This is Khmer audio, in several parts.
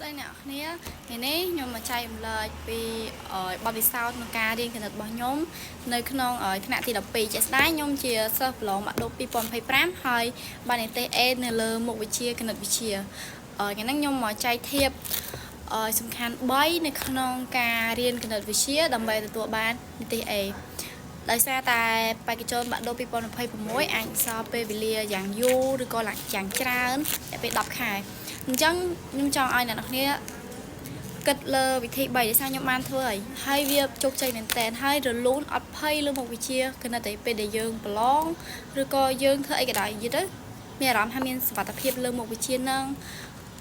ស្តីអ្នកនរគ្នាថ្ងៃនេះខ្ញុំមកចែករំលែកពីបទពិសោធន៍ក្នុងការរៀនគណិតរបស់ខ្ញុំនៅក្នុងថ្នាក់ទី12ជាក់ស្ដែងខ្ញុំជាសិស្សប្រឡងបាក់ឌុប2025ហើយបាននិទ្ទេស A នៅលើមុខវិជ្ជាគណិតវិទ្យាថ្ងៃនេះខ្ញុំមកចែកធៀបសំខាន់3នៅក្នុងការរៀនគណិតវិទ្យាដើម្បីទទួលបាននិទ្ទេស A ដោយសារតែបេក្ខជនបាក់ឌុប2026អាចសល់ពេលវេលាយ៉ាងយូរឬក៏យ៉ាងច្រើនរយៈពេល10ខែអញ្ចឹងខ្ញុំចង់ឲ្យអ្នកនរគ្នាគិតលើវិធី3ដោយសារខ្ញុំបានធ្វើហើយហើយវាជោគជ័យមែនតើហើយរលូនអត់ភ័យលើមុខវិជ្ជាគណិតឯពេលដែលយើងប្រឡងឬក៏យើងធ្វើអីក៏ដោយនិយាយទៅមានអារម្មណ៍ថាមានសុវត្ថិភាពលើមុខវិជ្ជាហ្នឹង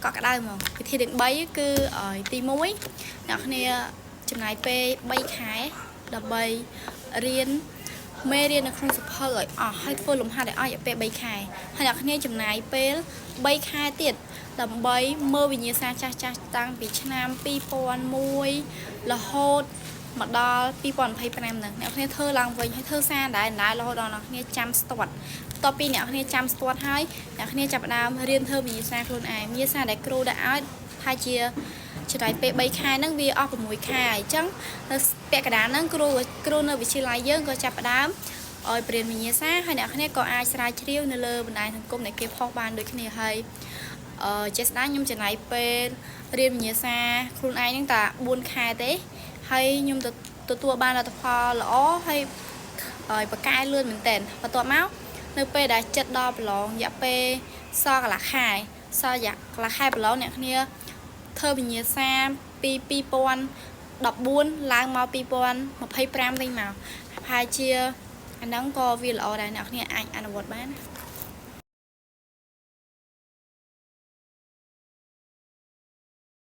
កក់ក្ដៅហ្មងវិធីទាំង3គឺទី1អ្នកគ្នាចំណាយពេល3ខែដើម្បីរៀនមេរៀននៅក្នុងសៀវភៅឲ្យអស់ហើយធ្វើលំហាត់ឲ្យអស់រយៈពេល3ខែហើយអ្នកគ្នាចំណាយពេល3ខែទៀតដើម្បីមើលវិញ្ញាសាចាស់ចាស់តាំងពីឆ្នាំ2001រហូតមកដល់2025ហ្នឹងអ្នកគ្នាធ្វើឡើងវិញហើយធ្វើសារដែរដែររហូតដល់អ្នកគ្នាចាំស្ទាត់បន្ទាប់ពីអ្នកគ្នាចាំស្ទាត់ហើយអ្នកគ្នាចាប់ផ្ដើមរៀនធ្វើវិញ្ញាសាខ្លួនឯងវិញ្ញាសាដែលគ្រូដាក់ឲ្យថាជាចំណាយពេល3ខែហ្នឹងវាអស់6ខែអញ្ចឹងនៅពាក់កណ្ដាលហ្នឹងគ្រូគ្រូនៅវិទ្យាល័យយើងក៏ចាប់ផ្ដើមឲ្យបរៀនវិញ្ញាសាហើយអ្នកគ្នាក៏អាចស្រាវជ្រាវនៅលើបណ្ដាញសង្គមដែលគេផុសបានដូចគ្នាហើយអឺជាស្ដែងខ្ញុំចំណាយពេលរៀនវិញ្ញាសាខ្លួនឯងហ្នឹងតែ4ខែទេហើយខ្ញុំទទួលបានលទ្ធផលល្អហើយហើយប្រកែលឿនមែនតើបន្ទាប់មកនៅពេលដែលចិត្តដល់ប្រឡងរយៈពេលសល់កន្លះខែសល់រយៈកន្លះខែប្រឡងអ្នកគ្នាធ្វើវិញ្ញាសាពី2014ឡើងមក2025វិញមកប្រហែលជាអាហ្នឹងក៏វាល្អដែរអ្នកគ្នាអាចអនុវត្តបានណា។